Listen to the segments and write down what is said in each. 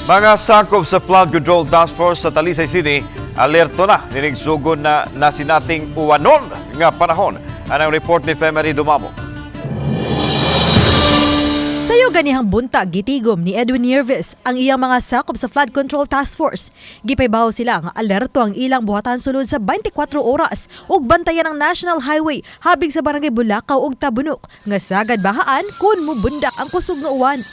Mga sakop sa Flood Control Task Force sa Talisay City, alerto na nining sugod na nasinating uwanon nga panahon. Anang report ni Femery Dumamo. Sayo ganihang buntag, gitigom ni Edwin Nieves ang iyang mga sakop sa Flood Control Task Force. Gipaybawo sila nga alerto ang ilang buhatan sulod sa 24 oras ug bantayan ang National Highway habig sa Barangay Bulacau ug Tabunok nga sagad bahaan kun mubundak ang kusog nga uwan.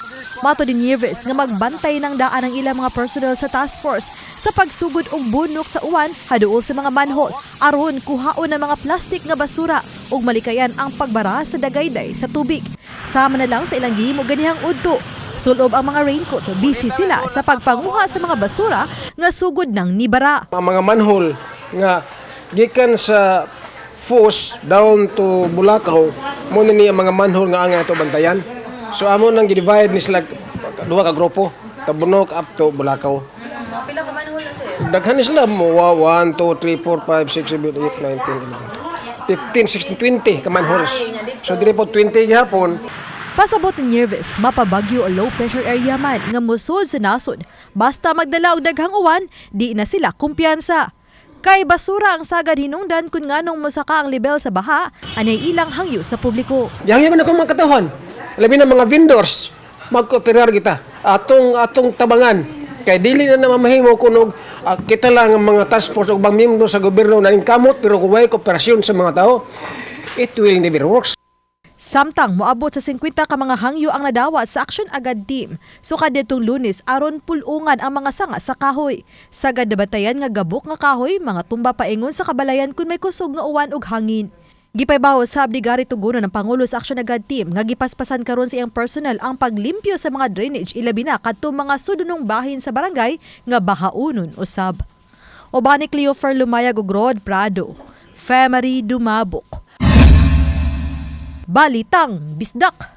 Matod ni Nieves nga magbantay ng daan ang ilang mga personnel sa task force sa pagsugod og bunok sa uwan haduol sa mga manhole aron kuhaon ang mga plastik nga basura ug malikayan ang pagbara sa dagayday sa tubig. Sama na lang sa ilang gihimo ganihang udto. Sulob ang mga raincoat, busy sila sa pagpanguha sa mga basura nga sugod ng nibara. Ang mga manhole nga gikan sa Fos down to Bulacau mo na ni ang mga manhole nga ang ato bantayan. So amo nang gi-divide ni sila duha ka grupo, Tabunok up to Bulacau. Pila ka manhole na, sir? Daghan ni sila mo 1 2 3 4 5 6 7 8 9 10 11 15 16 20 ka manholes. So diri po 20 gihapon. Pasabot ni Nieves, mapabagyo o low pressure area man nga musod sa nasod. Basta magdala og daghang uwan, di na sila kumpiyansa. Kay basura ang sagad hinungdan kung nganong mosaka ang level sa baha, anay ilang hangyo sa publiko. Yang ko na akong mga katawhan. Labi na mga vendors, magkooperar kita. Atong tabangan. Kay dili na naman mahimo kunog kita lang ang mga task force ug bang miyembro sa gobyerno na kamot, pero kung way kooperasyon sa mga tao, it will never works. Samtang moabot sa 50 ka mga hangyo ang nadawat sa Action Agad team. Sukad nitong Lunes aron pulungan ang mga sanga sa kahoy. Sagad nabatayan nga gabok nga kahoy mga tumba paingon sa kabalayan kung may kusog nga uwan ug hangin. Gipaybawo sab ni Gary Tuguno ng Pangulo sa Action Agad team nga gipaspasan karon sa iyang personnel ang paglimpyo sa mga drainage, ilabi na kadtong mga sudunong bahin sa barangay nga bahaunon usab. Uban ni Cleofer Lumayag ug Rod Prado. Femery Dumabok. Balitang Bisdak.